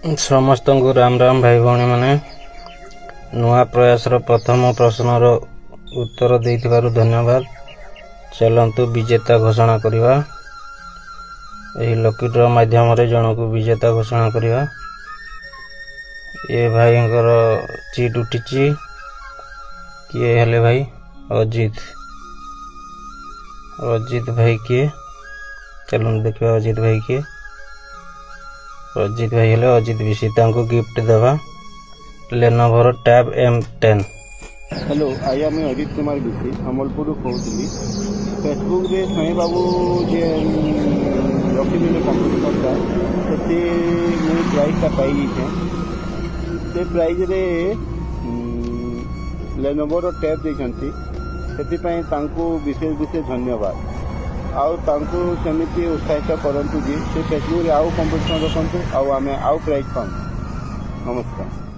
ସମସ୍ତଙ୍କୁ ରାମ ରାମ ଭାଇ ଭଉଣୀମାନେ। ନୂଆ ପ୍ରୟାସର ପ୍ରଥମ ପ୍ରଶ୍ନର ଉତ୍ତର ଦେଇଥିବାରୁ ଧନ୍ୟବାଦ। ଚାଲନ୍ତୁ ବିଜେତା ଘୋଷଣା କରିବା। ଏହି ଲକି ଡ୍ର ମାଧ୍ୟମରେ ଜଣକୁ ବିଜେତା ଘୋଷଣା କରିବା। ଏ ଭାଇଙ୍କର ଚିଟ୍ ଉଠିଛି। କିଏ ହେଲେ ଭାଇ? ଅଜିତ। ଅଜିତ ଭାଇ କିଏ? ଚାଲନ୍ତୁ ଦେଖିବା ଅଜିତ ଭାଇ କିଏ। ଅଜିତ ଭାଇ ହେଲେ ଅଜିତ ବିଶି। ତାଙ୍କୁ ଗିଫ୍ଟ ଦେବା ଲେନୋଭୋର ଟ୍ୟାବ୍ M10। Hello ଆଜ୍ଞା, ମୁଇଁ ଅଜିତ କୁମାର ବିଶି, ସମ୍ବଲପୁରରୁ କହୁଥିଲି। ଫେସବୁକ୍ରେ ସ୍ୱାଇଁ ବାବୁ ଯେ ରଖିଥିଲେ କମ୍ପିଟିସନ୍ଟା, ସେଥି ମୁଇଁ ପ୍ରାଇଜ୍ଟା ପାଇଯାଇଛେଁ। ସେ ପ୍ରାଇଜ୍ରେ ଲେନୋଭୋର ଟ୍ୟାବ୍ ଦେଇଛନ୍ତି। ସେଥିପାଇଁ ତାଙ୍କୁ ବିଶେଷ ବିଶେଷ ଧନ୍ୟବାଦ। ଆଉ ତାଙ୍କୁ ସେମିତି ଉତ୍ସାହିତ କରନ୍ତୁ ଯେ ସେ ଫେସବୁକ୍ରେ ଆଉ କମ୍ପିଟିସନ୍ ରଖନ୍ତୁ ଆଉ ଆମେ ଆଉ ପ୍ରାଇଜ୍ ପାଉଁ। ନମସ୍କାର।